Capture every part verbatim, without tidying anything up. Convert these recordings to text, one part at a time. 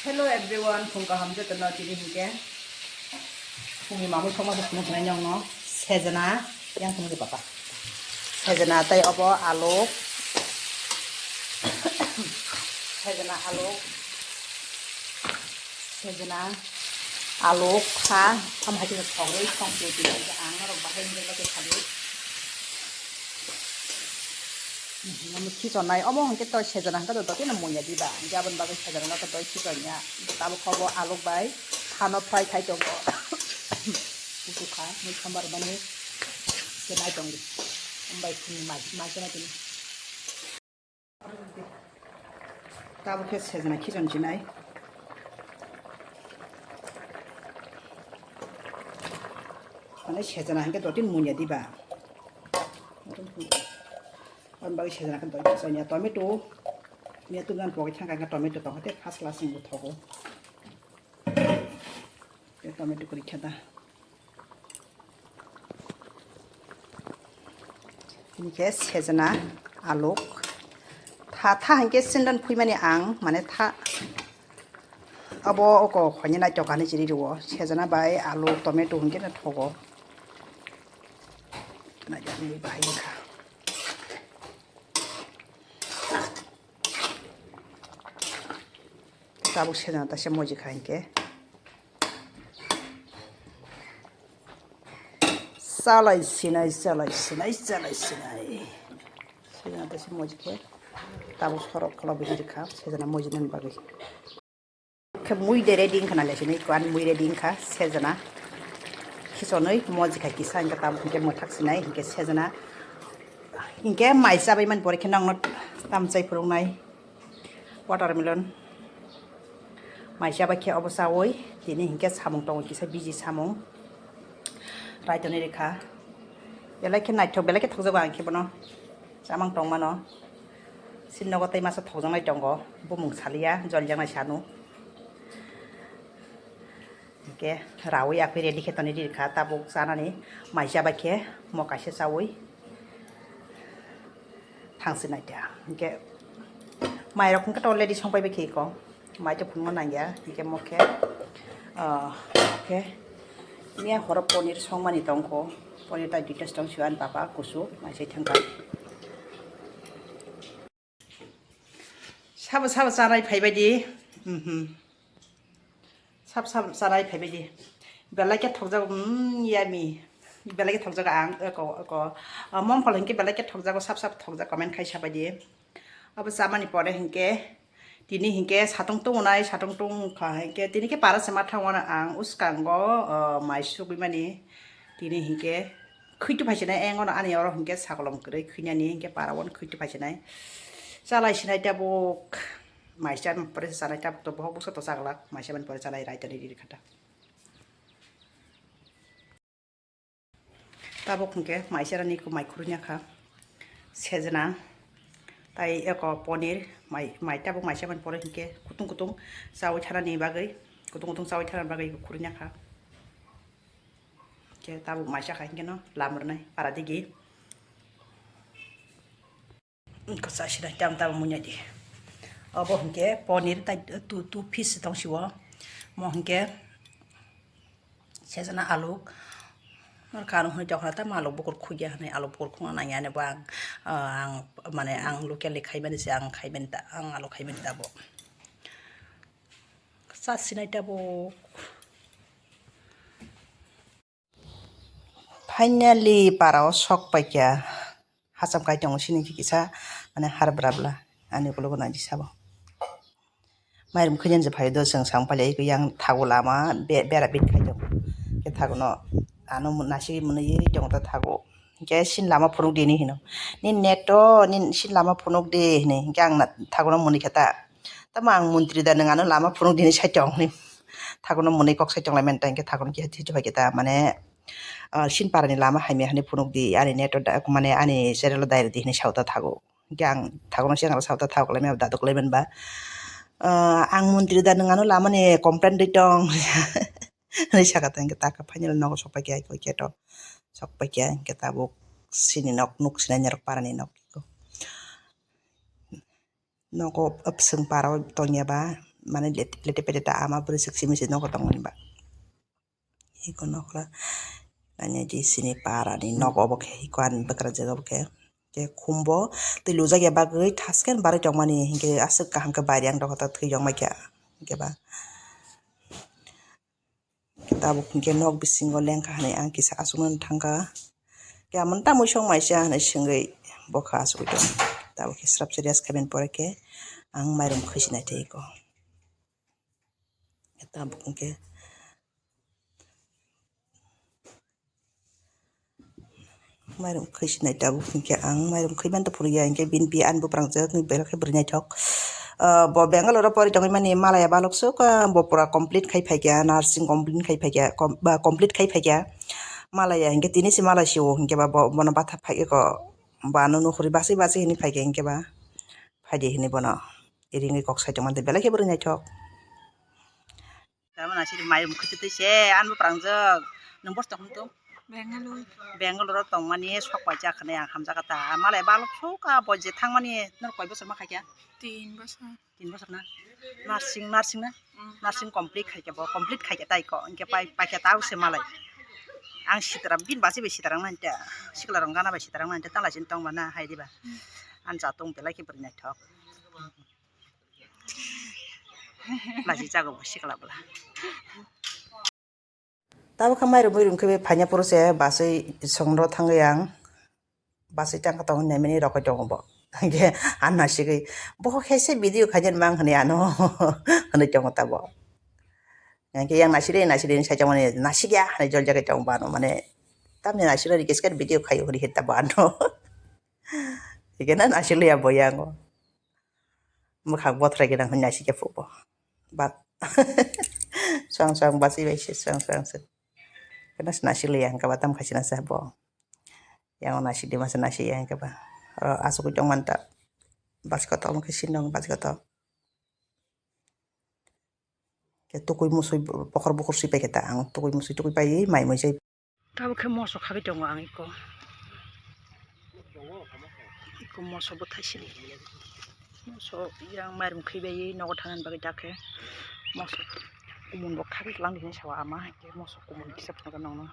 Hello everyone, phung kaham jotono tini hinkhe. Phungni mamui songma se phunuk nai nongno sejana yang phunuk papa. Sejana tai obo aluk. Sejana aluk. Sejana aluk kha. Ham hai khe thogwi song tini ang norok bahai nungwi kha. Omo khichonai, omo hwnkhe to sejana hwnkhe to dotino muya diba, hwnkhe aboni bagwi sejana no to doi khichon ya. Tabuk khe bo aluk bai hano fry khai tongo. Kuchuk kha, mui sambar mani se nai tongo. Hambai khuni mai, mai se nai tini. Tabuk khe sejana khichon chinai. Mane sejana hwnkhe dotino muya diba. Aboni bagwi sejana khe doi khichon ya tomato. Miya tungani pogwi thangkha khe tomato tongkha tei first class wngbo thogo. Tei tomato kwrwi khe da. Hinkhe sejana aluk. Tha, tha hinkhe sindan phuimani ang, mane tha. Abo oko khoini naithok ani chiri rwo. Sejana bai alu, tomato hinkhe no thogo. Naithok ni bahai kha. Tabuk sejana taisa moji kha hinkhe. Chalai sinai, chalai sinai, chalai sinai. Sejana taisa moji khe. Tabuk sorok khwlai bwswk rwkha, sejana moji nani bagwi. Khe mui de ready wngkha nai sinai, kuan mui ready wngkha, sejana. Khichonwi moji kha kisa, hinkhe tabuk hinkhe mwthak sinai, hinkhe sejana. Hinkhe mai chabai mani pore khe nokno tamchai phuruknai. Watermelon mai chabai khe obo chawi tini hinkhe samung tongo kisa biji samung raitoni rikha. Belai khe naithok, belai khe thokjago ang khe bono chamang tongmano. Sini nogo tei masa thokjaknai tongo, bumung saliya, joljaknai sanu. Hinkhe rawi akwi ready khe toni rikha tabuk chanani mai chabai khe mo kaisa chawi. Thangsi naida. Hinkhe mairok hinkhe to already songpai bai khe iko. Mai to phunukma nangya. Hinkhe mo khe, ah, khe miya horo ponir songmani tongkho. Ponir tai duita tong siwan papa kusu mai sai thangkha. Sabo sabo chanai phaibai di. Mhm. Sab sab chanai phaibai di. Belai khe thokjago, mm, yummy. Belai khe thokjago ang, eko, eko. Ah, mom phol hinkhe belai khe thokjago, sab sab thokjak, comment khai sabai di. Abo chamani pore hinkhe, tini hinkhe satung tongnai, satung tongkha hinkhe, tini khe para se ma thango ang, uskango, ah, mai sugwi mani. Tini hinkhe, Khwitu phaisinai, eng ono ani oro hinkhe sakolom kwrwi khwinani hinkhe para ono khwitu phaisinai. Chalai sinai tabuk maisa pore chanai tabuk to bohok bwsa to chaglak maisa mani pore chanai raitani riri khata. Tabuk hinkhe maisa rani ko mai khurui nakha sejna tai eko ponir mai, mai tabuk maisa mani pore hinkhe kutung kutung chawi thanani bagwi, kutung kutung chawi thanani bagwi khurui nakha. Khe tabuk maisa khai hinkhe no lamrwnai para digi. Kwchai sinai tam tam munya di. Obo hinkhe ponir tai two, two piece tong siwo. Mo hinkhe sejana aluk. Ar kanu hwnwi tokra tam aluk bukur khugya hwnwi aluk bukur khungna nangya hwnwi bo ang, ah, ang mane ang local ni khaimani se ang khaimani ta, ang aluk khaimani ta bo. Kwchai sinai tabuk. Finally, para o sok paikha. Hacham kai tongo sini kisa, mane har bra bla. Ani ukulok nai sabo. Mairum khuijan je phai do, chwng sang pailai yang thago lama be-, bera bit khai tongo. Khe thago no, ano nasi mwnwi tongo ta thago. Khe sin lama phunuk di ni hino. Ni net to, ni sin lama phunuk di hini. Khe ang na-, thago no mwnwi khe ta. Tamo ang montri da nwng ano lama phunuk di hinwi sai tong ni. Thago no mwnwi kok sai tong lai mani ta hinkhe thago no kiha thwisu hai khe ta mane, ah, sin para ni lama hamya hinwi phunuk di ani net o da mane ani channel o direct di hinwi sa o ta thago. Hinkhe ang thago no siya sa o ta thago lai mani daduk lai mani ba. Ah, ang montri da nwng ano lama ni complain di tong. Hinwi saka ta hinkhe ta kha final nogo sok pai khe ai khe to sok pai khe hinkhe tabuk sini nok nuk sinai norok para ni nok. Nogo abswng para o tongya ba, mane lete pete ta ama bwrwi swk simi se nogo tongmani ba. Iko nokla nanya di sini para ni nok obo khe iko ani bwkra jaga obo khe. Khe khumbo twi lujak ya bagwi thasken barwi tongmani hinkhe aswk kaham khe bairi ang dokhota thwi yong maikha hinkhe ba. Tabuk hinkhe nok bisingo lengkha hinwi ang kisa achuknani thangkha. Khe amoni tamwi song maisa hinwi swngwi bokha achugwi tongo. Tabuk khe srap se rest khaimani pore khe ang mairum khwi sinai tei iko. Tabuk hinkhe mairum khwi sinai tabuk hinkhe ang mairum khwi manta phuru ya hinkhe bini pi ani bwprangjak ni belai khe bwrwi naithok. Ah, bo Bangalore o pori tongwi mani malaya balok suk, ah, bo pura complete khai phaikha, nursing complete khai phaikha, com-, ba, complete khai phaikha. Malaya hinkhe tini se malai sio hinkhe ba bo, bono batha phaikha ko, ba ano nukhuri bachai bachai hinwi phaikha hinkhe ba phaidi hinwi bono ringwi kok sai tongmani belai khe bwrwi naithok. Tamoni asiri mairum khwtwi twi se ani bwprangjak. Nwng bosto hwn to? Bangalore. Bangalore o tongmani sok paijak hinwi ang hamjakha ta. Malai balok suk a bo je thangmani norok koi bosor ma khaikha? Tin bosor. Tin bosor na? Nursing, nursing na? Mm. Nursing complete khaikha bo, complete khaikha tai ko. Hinkhe pai, paikha ta se malai. Ang sitwrang, bini bachai bai sitwrang nani ta. Sikla rong gana bai sitwrang nani ta, tala sini tongma na hai diba. Mm. Ani ja tong belai khe bwrwi naithok. Lachi jago bo sikla bwla. Tabuk khe mairum muirum khe phaina phuru se bachai songno thangwi ang bachai tangkha tongo hinwi mani rokoi tongo bo. Hinkhe ang nasigwi bo khe se video khaina mang hinwi ano hinwi tongo tabuk. Hinkhe yang nasiri nasiri sai tongmani nasikya hinwi joljagwi tongo bo ano mane tamni nasiri request khe video khaio hinwi tabuk ano. Hinkhe na nasikliya bo yango. Mwkhang bothrai gwnang hwnwi naisik ya phubo. But swang swang bachai bai se swang swang se. Kena se naisik liya hwnkhe ba tam khaisina se bo. Yang naisik di masa naisik ya hwnkhe ba. Oro asugwi tong manta. Bachai kotor wngkhe sinong bachai kotor. Khe tukui musui bokhor bokhor sui paikhe ta ang tukui musui tukui paiwi mai mui jai. Tabuk khe moso khagwi tongo ang iko. Iko moso bwthai sili. Moso yang mairum khwi bai nogo thangnani bagwi dakhe moso kumun bo khagwi twlang di hinwi sao ama, hwnkhe moso kumun kisa phunukha nokno.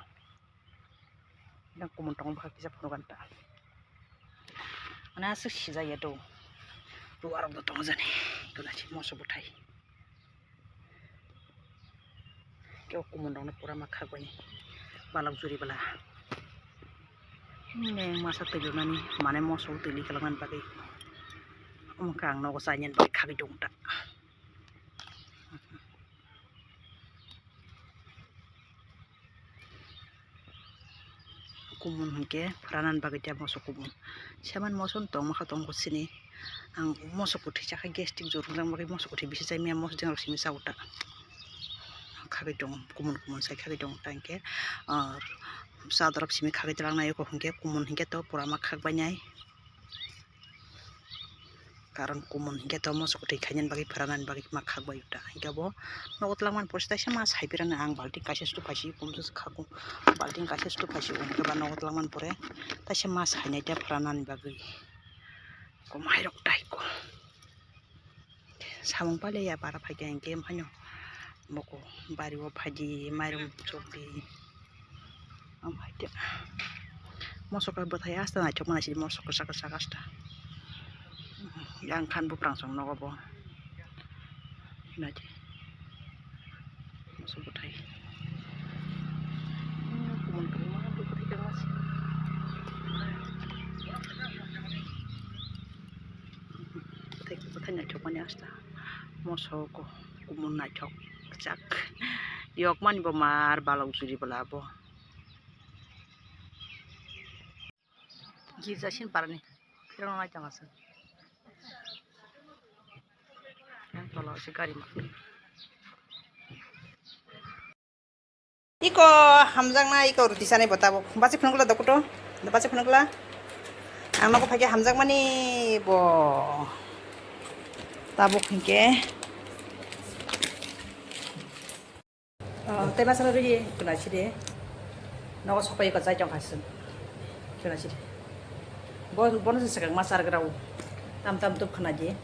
Yang kumun tongo bwkha kisa phunukha nta. Mane aswk sijak ya do. Duarok bo tongo jani. Iko naisi moso bwthai. Khe o kumun rokno pura ma khakbaini balok juri bwla. Meng masa twilwnani mane moso twilwi kwlwknani bagwi. Omo khe ang nogo chainani bagwi khagwi tongo ta. Kumun hwnkhe phwranani bagwi tei moso kumun. Seman moso tongma kha tongkho sini. Ang moso kwthwi chakha gastric jor wngjak bagwi moso kwthwi bisi chai maya moso jengrok simi cha ota. Khagwi tongo kumun kumun sai khagwi tongo ta hinkhe, ah, cha dorop simi khagwi twlang nai oko hinkhe kumun hinkhe to pura ma khakbai nai. Karon kumun hinkhe to moso kwthwi khainani bagwi phwranani bagwi ma khakbai ota. Hinkhe bo nogo twlangmani pore se taisa ma saipirani ang balting kaisa sutu phaisi kumsa se khaku balting kaisa sutu phaisi hinkhe ba nogo twlangmani pore taisa ma sainai ta phwranani bagwi. Ko mairok tai ko. Samung pale ya bara phaikhe hinkhe phano boko bari o phaidi mairum chokdi. Am phaikhe moso khe bwthai asta naithok mana sidi moso kwchak kwchak asta. Yang khan buprang song nogo bo. Naidi. Moso bwthai. Kumon kumon ma bwthai khe ma se. Bwthai, bwthai naithok mani asta. Moso ko kumon naithok kwchak. Yok mani bo mar balok juri bwla bo. Girja sin parani phirang nai tong aswk. Yang tola se gari ma. Iko hamjakna iko roti sanai bo tabuk. Basi phunukla dokuto. Basi phunukla. Ang nogo phaikhe hamjakmani bo. Tabuk hinkhe. Oh, tei masa rwi kuna sidi. Nogo sopai ko chai tong khasin. Kuna sidi. Bo, bono se sakang masa rwi rau. Tam tam tup khana di.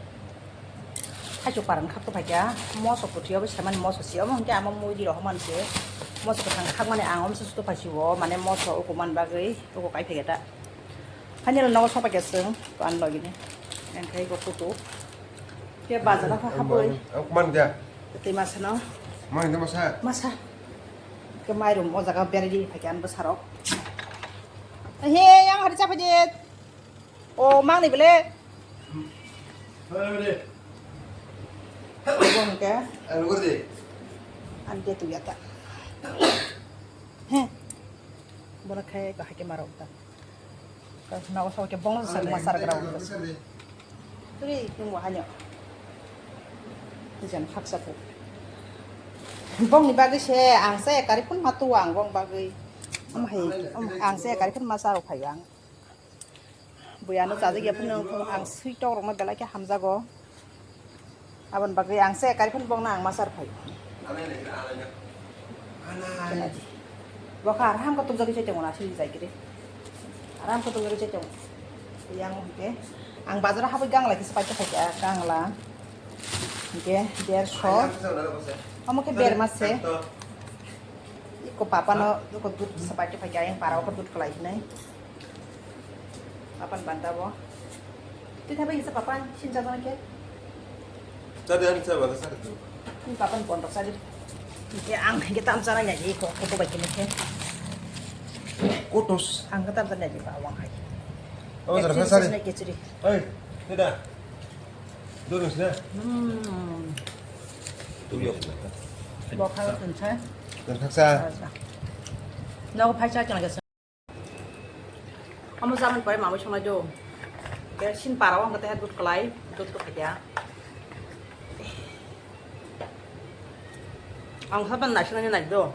Aichu parang khak to phaikha, moso kwthwi obo semani moso si omo hwnkhe amo mui di rohormani se. Moso kwthang khakmani ang omse suto phaisio, mane moso uku man bagwi uku kai phaikha ta. Final nogo sokphaikha chwng, to ani logini. Engkhai bo kutu. Khe bazar kha habwi. Ang man kya? Tei masa no. Man kya masa? Masa. Khe mairum o jaga berai di phaikha ani bwsarok. He, yang hari chapha je. O mangni bele. Bo hwnkhe. Ang gor de. An de tu yata. He. Bono khai ko hake maro ta. Ka na o sa ke bong sa ma sar gra. Turi nung wa hanyo. Jan haksa ko. Bongni bagwi se ang se kari phun ma tu ang bong bagwi. Am hai, am ang se kari phun ma sa ro phai ang. Buya no chajak ya phano ang sui tok rok no belai khe hamjago. Aboni bagwi ang se kari phano bongno ang masar phai. Bo kha aram ko tumjagwi chai tongo na sui jai kiri. Aram ko tumjagwi chai tongo. Yang hwnkhe ang bazar habwi gangla kisa paita khaikha gangla. Hwnkhe derso. Omo khe berma se. Iko papa no iko dud kisa paita khaikha yang para ko dud kalai hinai. Papan banta bo. Twi thabai kisa papan sincha jana khe. Tadi ani chaba ka sakit tu. Ni papan pondok sadi. Ke ang ke tam chana nya ji ko ko bai kini khe. Kotos. Ang ke tam chana ji ba wang hai. Oh, jara sari. Kechiri. Oi, tidak. Dulu sudah. Hmm. Tuliok. Bo kha tun sa. Tun sa. Nogo phai cha chana ke. Omo jaman pore mamui songnai do. Ke sin para o hwnkhe dud kwlai, dud to khaikha. Ang saban naisinani nai do.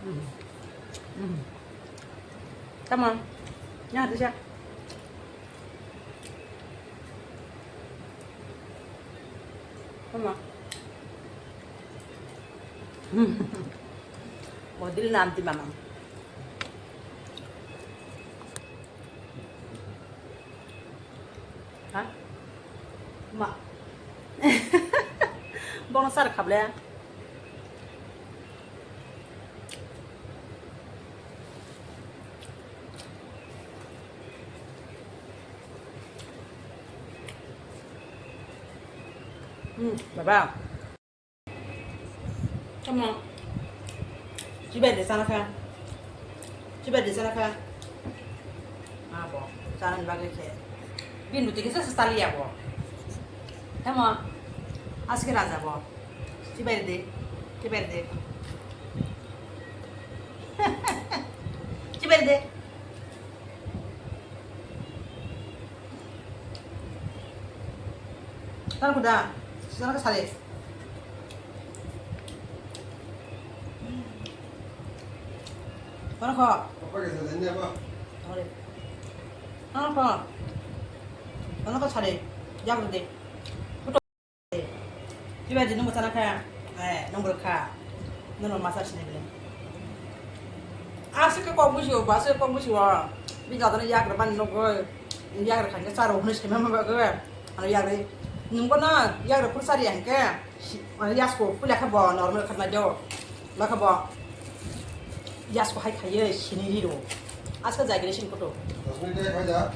Hmm. Hmm. Tamo. Nya disa. Tamo. Model nanti mamang. Ha? Ma. Bono sar khable. Hmm, baba. Tamo. Chibai de sana kha. Chibai de sana kha. Abo, sana ni bagwi khe. Bini buti kisa sali abo. Tamo. Aske raja bo. Chibai de. Chibai de. Chibai de. Sana kuda. Sana kha sali. Kono kho? Kono kho? Kono kho sari? Yak rwdi. Chibai di nungbo chana kha? Eh, nungbo kha. Nono masa sini bile. Aswk khe kok busi o, aswk kok busi o. Bini jadano yak rwmani nugwi. Yak rwkha khe charo hwnwi saimama bagwi. Ano yak rwi. Nungbo no yak rw phuru chari ya hwnkhe. Si-, mane yasko pula khe bo normal khatna do. Ba khe bo yasko hai khaiye sini riro. Aska jagire sin koto. Dos minute hai khaja.